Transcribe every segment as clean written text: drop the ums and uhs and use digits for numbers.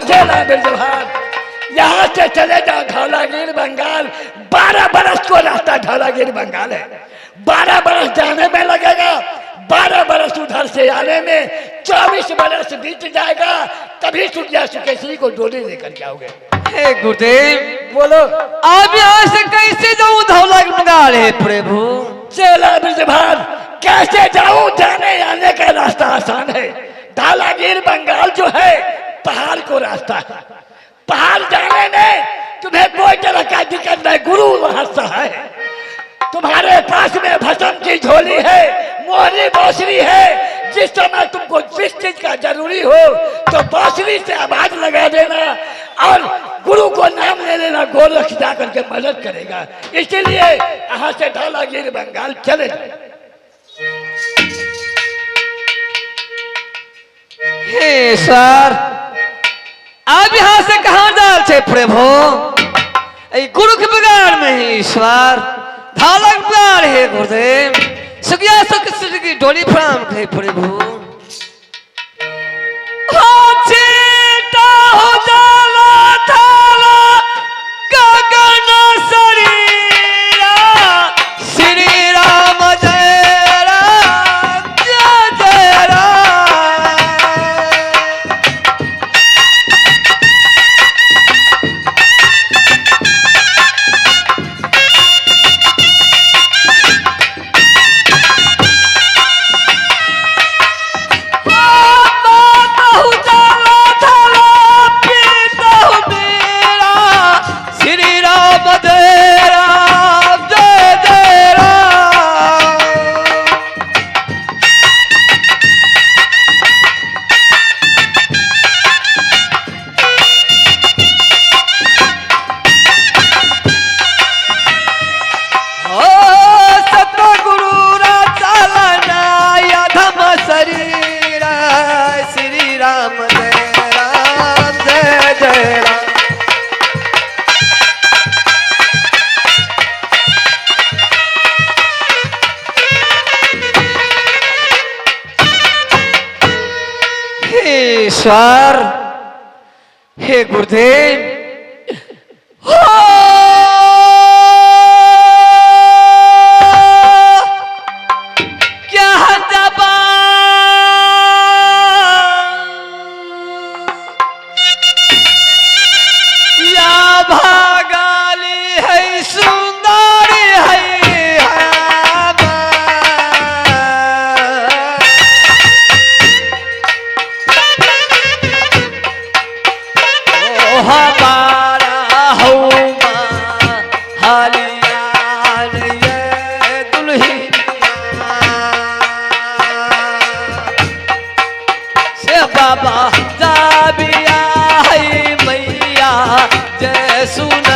चला बिरजभान, यहाँ से चले जाओ धौलागिर बंगाल। 12 बरस को रास्ता धौलागिर बंगाल है। 12 बरस जाने में लगेगा, 12 बरस उधर से आने में 24 बरस बीत जाएगा, तभी सुखिया सुकेश्वरी को डोली लेकर के आओगे। हे गुरुदेव, बोलो, आप यहाँ से कैसे जाऊं धौलागिर बंगाल? हे प्रभु। चला बिरजभान, कैसे जाऊं? जाने आने का रास्ता आसान है। धौलागिर बंगाल जो है पहाड़ को रास्ता है। पहाड़ जाने में तुम्हें कोई तरह का दिक्कत नहीं, गुरु वहां है। तुम्हारे पास में भस्म की झोली है, मोहरी बौसरी है। जिस समय तुमको जिस चीज का जरूरी हो तो बौसरी से आवाज लगा देना और गुरु को नाम ले लेना, गोरख जा करके मदद करेगा। इसीलिए यहाँ से धौलागिर बंगाल चले जाए। हे सर, आप यहाँ से कहाँ जाल छे प्रभु? गुरु के बगान में ही ईश्वर धालक बगान। हे गुरुदेव, सुखिया सुख की डोली फ्राम हे प्रभु। हो जाला थाला गगन शरीरा, श्री राम जय राम जय जय राम। श्री राम जय राम जय जय राम। ओ सतगुरु चालना धम शरीर, श्री राम जय राम जय जय राम। हे ईश्वर, हे गुरुदेव, हो क्या जबा या भागाली है सुंदरी है हमारा हौमा हलियान ये दुल्हनिया से बाबा जाबिया है मैया जय सुन।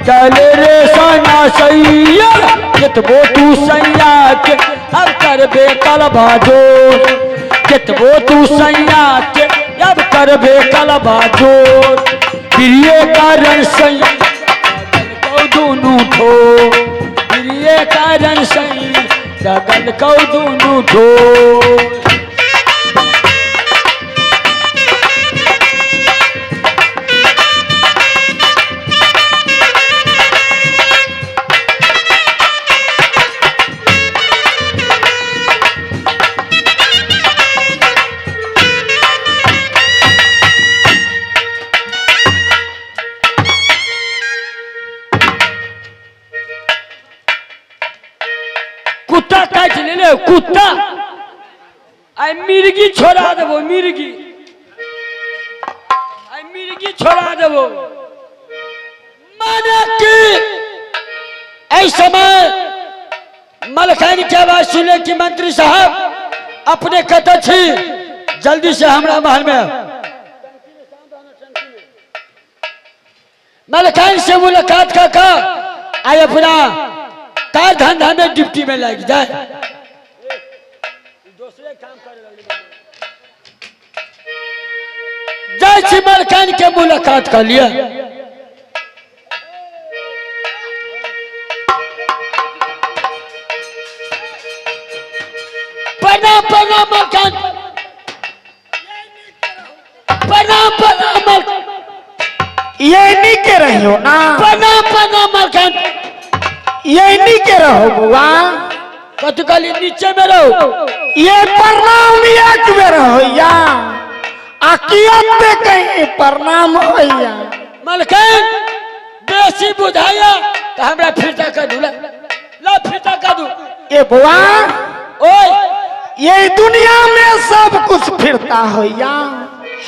चले रे सैया सैया कितबो तू सैया के अब करबे कलबा जोर, कितबो तू सैया के अब करबे कलबा जोर, प्रिय कारण सैया को दुनू ठो, प्रिय कारण सैया दगल को दुनू ठो। कुत्ता काटि लेले कुत्ता, आई मिर्गी छोड़ा देबो, मिर्गी आई मिर्गी छोड़ा देबो। माने कि एहि समय मलखाइन के आवाज सुनले कि मंत्री साहब अपने कतऽ छी, जल्दी से हमरा महल में। मलखाइन से मुलाकात कर कर आई अपना कार धंधा में ड्यूटी में लग जाए। दूसरे काम करे जाय छी मलखाइन के मुलाकात कर लिया। प्रणाम प्रणाम मलखाइन, प्रणाम प्रणाम मलखाइन, ये नहीं के रहियो ना, प्रणाम प्रणाम मलखाइन, ये नहीं के रहो बुआ, कथी कहली नीचे में रहो, ये प्रणाम एक बेर होइया आ कियते कहीं प्रणाम होइया। मलखाइन बेसी बुझाया तो हमरा फिरता कर दू, ला फिरता कर दू। ये बुआ ओए ये दुनिया में सब कुछ फिरता होइया,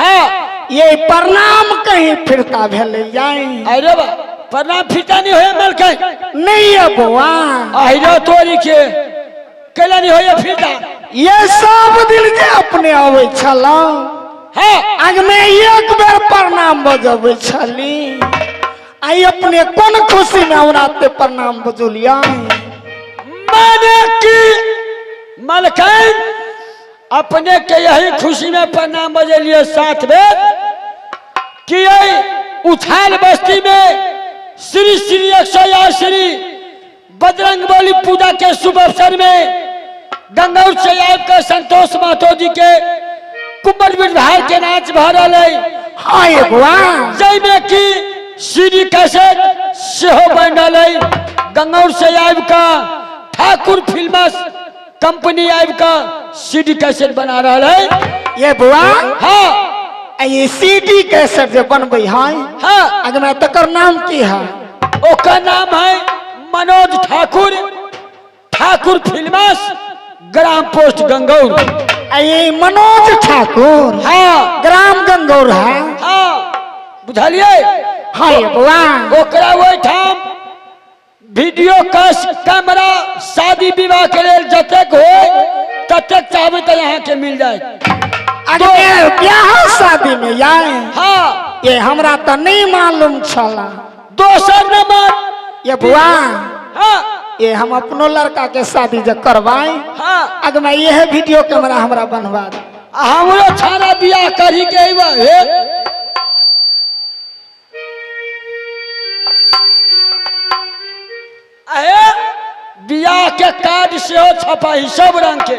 हाँ ये प्रणाम कहीं फिरता भेलैया। अरे बा प्रणाम फिरता नहीं होया मलखाइन, नहीं है बुआ, अरे तोरी के कैला नहीं होया फिरता, ये सब दिन जे अपने आवे छला, हाँ आग में एक बेर प्रणाम बजबै छली, आई अपने कोन खुशी में हमरा ते प्रणाम बजौलिया। माने कि मलखाइन अपने के यही खुशी में प्रणाम बजेलिए 7 बेर कि यही उछाल बस्ती में श्री श्री 108 श्री बजरंग बली पूजा के शुभ अवसर में गंगौर से आबि संतोष महतो जी के कुंवर विभाग के नाच भऽ रहल है, हाँ ये बुआ, जाहिमे कि सीडी कैसेट सेहो बनि रहल है। गंगौर से आबि कऽ ठाकुर फिल्मस कंपनी आबि कऽ सीडी कैसेट बना रहल है। ये बुआ हाँ ये सीडी कैसेट जे बनबै है, हाँ अगमे तकर नाम की है? ओकर नाम है मनोज ठाकुर, ठाकुर फिल्मस, ग्राम पोस्ट गंगौर। ये मनोज ठाकुर, हाँ ग्राम गंगौर है, हाँ बुझलिए। हाँ ये बुआ ओकरा ओहिठाम वीडियो कस कैमरा शादी विवाह के लेल जतेक हो ततेक चाहबै तऽ यहाँ के मिल जाए। अगमे ब्याह शादी में जाए, हाँ ये हमरा तो नहीं मालूम छला। दोसर नंबर ये बुआ हाँ ये हम अपनो लड़का के शादी जब करवाए, हाँ अगमे यह वीडियो कैमरा हमरा बनवा दे, हमरो छाड़ा बियाह करी के अइबा हे। अहे बियाह के कार्ड सेहो छपाही सब रंग के,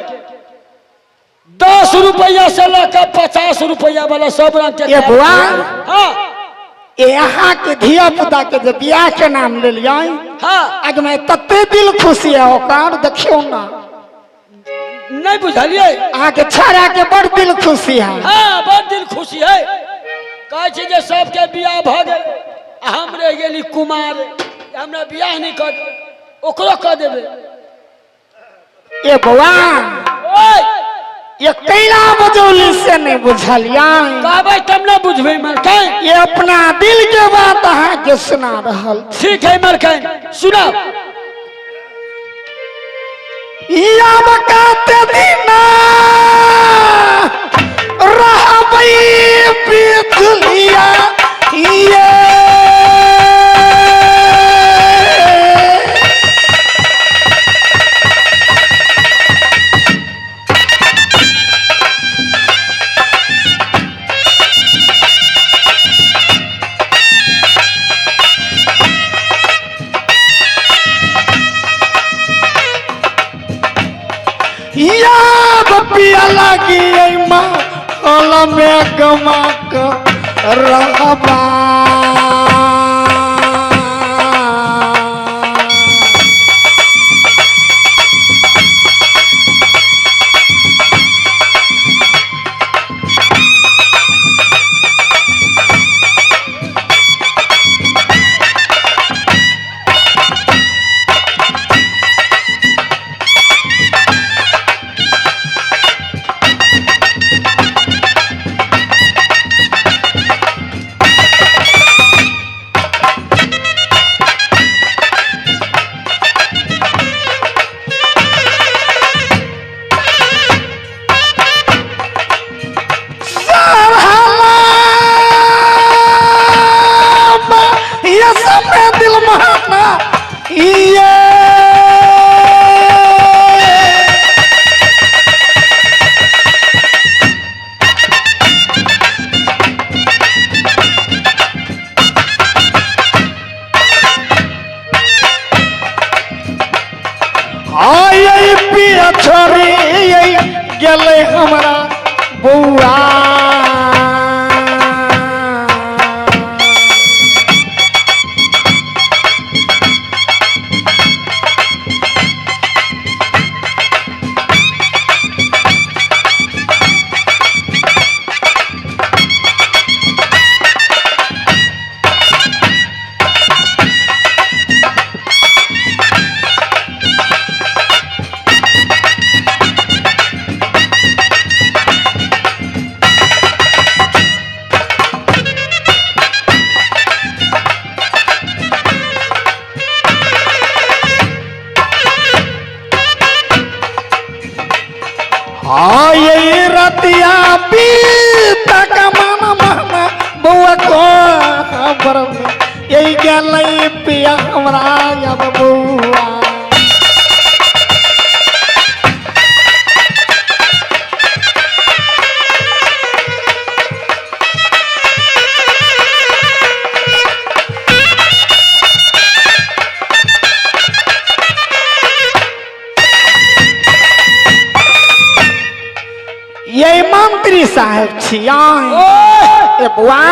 10 रुपया से लऽ 50 रुपया वाला सब रंग के। ये बुआ हाँ ये यहाँ के धिया पुता के जे बियाह के नाम ले लिया, हाँ अगमे तते दिल खुशी है ओकर, देखियो ना नहीं बुझलिए, अहाँ के छाड़ा के बड़ दिल खुशी है, हाँ बड़ दिल खुशी है। कहै छै जे सबके बियाह भऽ गेल आ हम रहि गेली कुमार, हमरा बियाह नहीं कर, ओकरो कऽ देबै। ये बौआ ओए ये कैला बजौली से नहीं बुझलिया, कहबै तब न बुझबै मलकाइन, ये अपना दिल के बात अहाँ के सुना रहल। ठीक है मलकाइन सुनाओ। या बकाते दिना रहबै बिजुलिया ये लागी महल में गमा क रहबा। ये सब में दिल माना ये आई पिया छोरी गेलै हमरा बौआ। आई रतिया बीत कमाना माना बउआ को खबर यही गेलै पिया हमरा अब बउआ। ये मंत्री साहब छिया ए बुआ,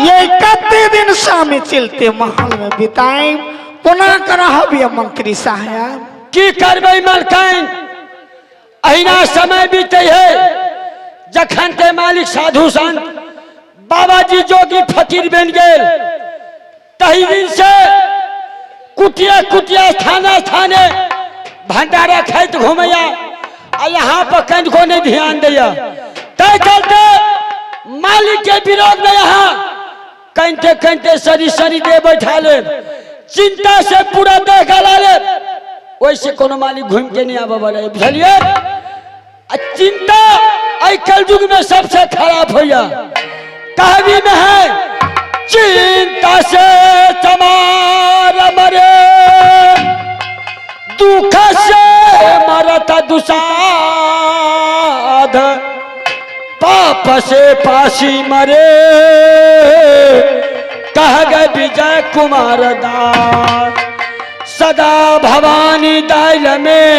ये कते दिन स्वामी चलते महल में बिताए पुनः करब ये मंत्री साहब। की करबै मलकाइन, अहिना समय बीते है जखन के मालिक साधु संत बाबाजी जोगी फकीर बन गेल तही दिन से कुटिया कुटिया थाना थाने भंडारा खाइत घुमैया आ यहाँ पर कनिको नहीं ध्यान दैया। तै चलते मालिक के विरोध में यहाँ कनिते कनिते सरी सरी दे बैठा ले, चिंता से पूरा देह गला ले, ओहिसे कोनो मालिक घूम के नहीं आबऽ वाला है, बुझलिए। आ चिंता आई कलयुग में सबसे खराब होया। कहावी में है चिंता से चमार मरे, दुख से मरता दुसाध, पाप से पासी मरे, कह गए विजय कुमार दास। सदा भवानी दाइल में,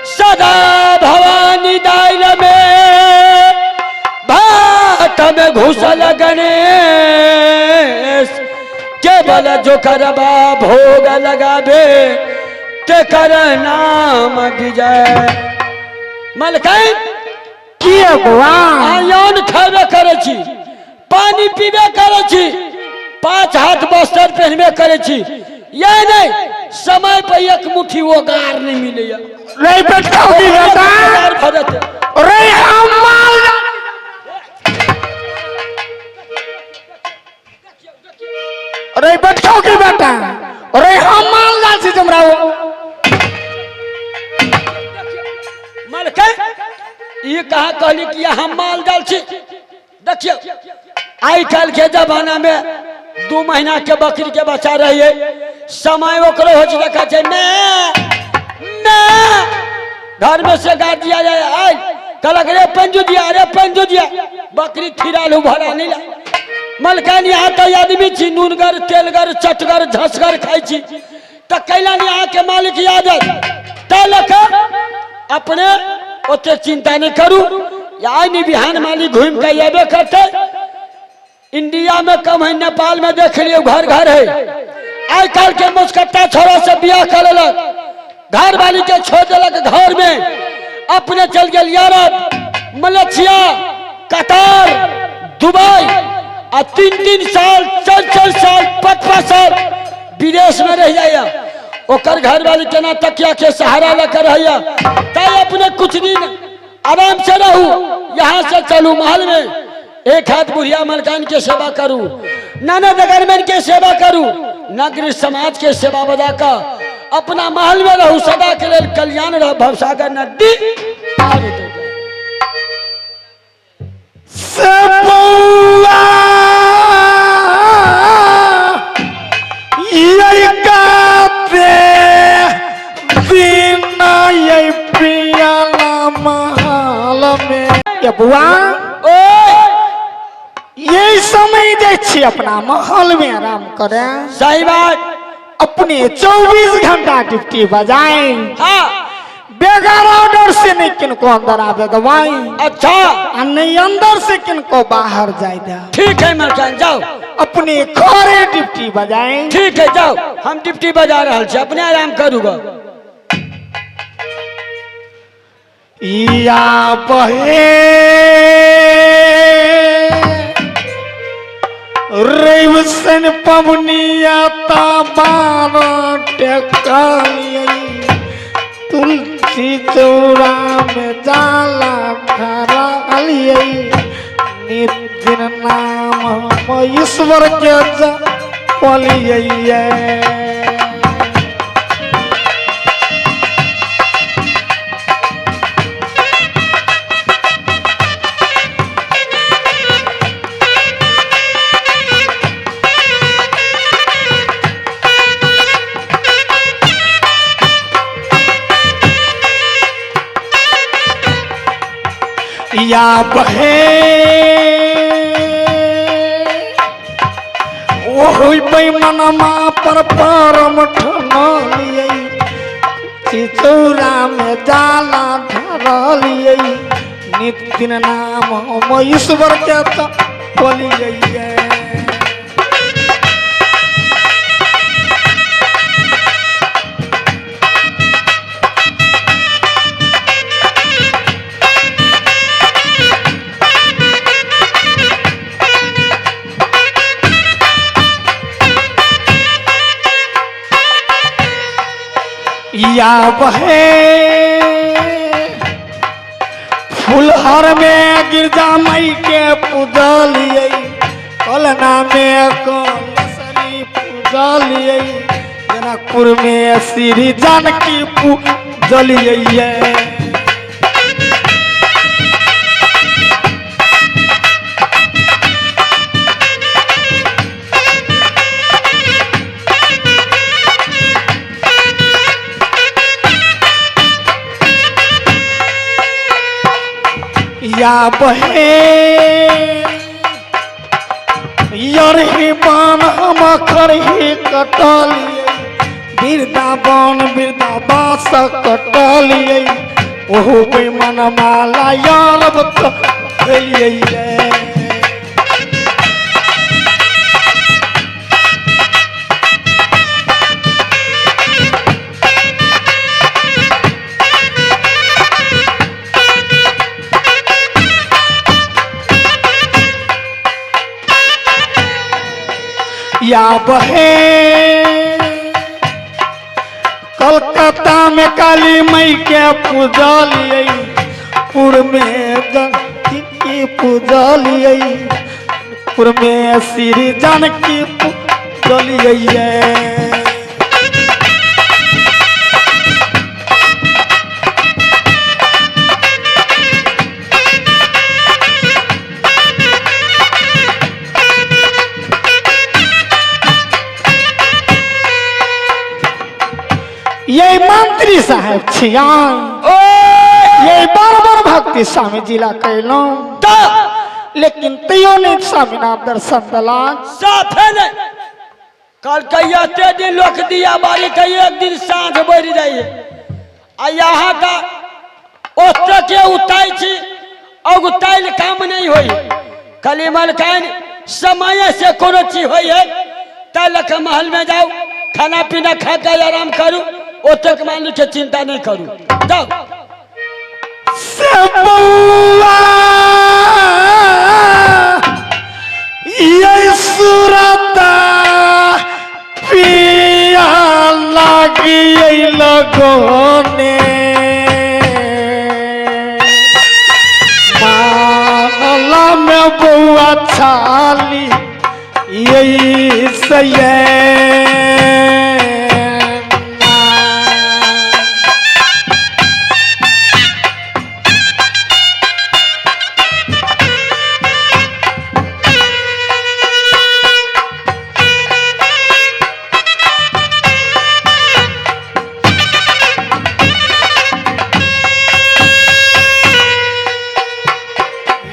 सदा भवानी दाइल में, भात में घुसल गणेश, केवल जो करबा भोग लगाबे तेकर नाम विजय। मलकाइन की बुआ, आयन खेबे करै छी, पानी पीबे करै छी, 5 हाथ बस्तर पहनबे करै छी, यह नहीं समय पर एक मुट्ठी वो गार नहीं मिले। रे बेटा रे हम माल रे बेटा की बेटा रे हम माल जाल छी हमरा मलकाइन ये कहा कहली कि हम माल जाल छी। देखियो आई काल के जमाना में 2 महीना के बकरी के बच्चा रहिए, समय ओकरो हो देखा छै मैं घर में से गाड़ दिया जाए, आई कहलक रे पंजू दिया, रे पंजू दिया, बकरी थिरालू भरा नहीं ला। मलकान यहाँ तो आदमी छी नूनगर तेलगर चटगर झसगर खाइ छी, तो कैला यहाँ के मालिक याद तै लऽ कऽ अपने ओते चिंता नहीं करू। आइ नहीं बिहान मालिक घूम के अबे करते। इंडिया में कम है, नेपाल में देख लियो घर घर है। आइ काल के मुस्कट्टा छोरा से बियाह कर लेलक, घर वाली के छोड़ देलक घर में, अपने चल गेल यूरोप, मलेशिया, कतार, दुबई, आ 3-3 साल 4-4 साल 5-5 साल विदेश में रह जाइए। ओकर घर वाली केना तकिया के सहारा लेकर रहिए। तै अपने कुछ दिन आराम से रहू, यहाँ से चलू महल में, एक हाथ बुढ़िया मलकान के सेवा करू, नाना नगरमैन के सेवा करू, नगर समाज के सेवा बजा का अपना महल में रहू, सदा के लिए कल्याण रह भवसागर नदी। बुआ ये समय जाइ छी अपना महल में आराम करे। सही बात। अपने 24 घंटा ड्यूटी बजाए। हाँ। बेगर ऑर्डर से नहीं किनको अंदर आवे दवाई। अच्छा। आ नहीं अंदर से किनको बाहर जाए दे। ठीक है मलकान जाओ, अपने घरे ड्यूटी बजाए। ठीक है जाओ, हम ड्यूटी बजा रहा छी, अपने आराम करूँगा। या बहे रविसन पवनिया ताबार टेकलियै, तुलसी चौरा में जाला ठहरलियै, नित्य नाम हम ईश्वर के जपलियै। या बहे ओहि बेमनमा पर परम ठनलियै, चिचौरा में जाला धरलियै, नित्य नाम हम ईश्वर के जपलियै। या बहे फुलहर में गिरजा मई के पूजलियै, कलना में कलसरी पूजलियै, जनकपुर में श्री जानकी पूजलियै। या बहे यरही बान हम खरही कटलियै, वृंदावन वृंदावास कटलियै, ओहो बेमन माला यारब कटलियै। या बहे कलकत्ता में काली मई के पूजलियै, पुर में जानकी के पूजलियै, पुर में श्री जानकी पूजलियै। ये मंत्री साहब छियान, ये बार बार भक्ति स्वामी जी ला कहलौं, लेकिन तैयो नहीं स्वामी नाम दर्शन दिला। साफे नहीं कल कहिया ते दिन लोक दिया बारी कहिए एक दिन साँझ बढ़ जाइए। आ यहाँ का ओतऽ के उताइ छी अगुताइल काम नहीं होई। खाली मलकाइन समय से कोनो चीज होई है तै लऽ कऽ महल में जाओ, खाना पीना खा के आराम करू, ओतक मान के चिंता नहीं करू। जाओ से बउआ ये सुरता पिया लागी लगोने मानला में बउआ छाली यही सये।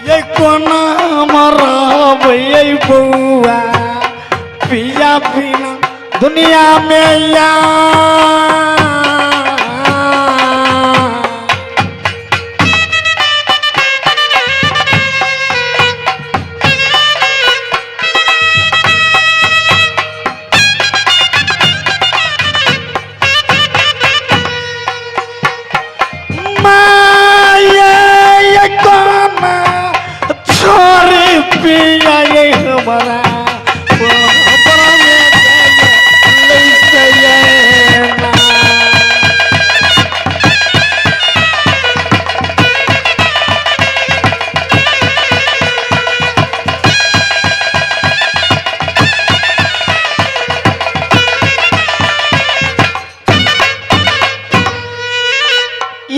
ये कोना मरब ये बउआ पिया बिना दुनिया में या माया ये कोना छोरी पिया ये हमारा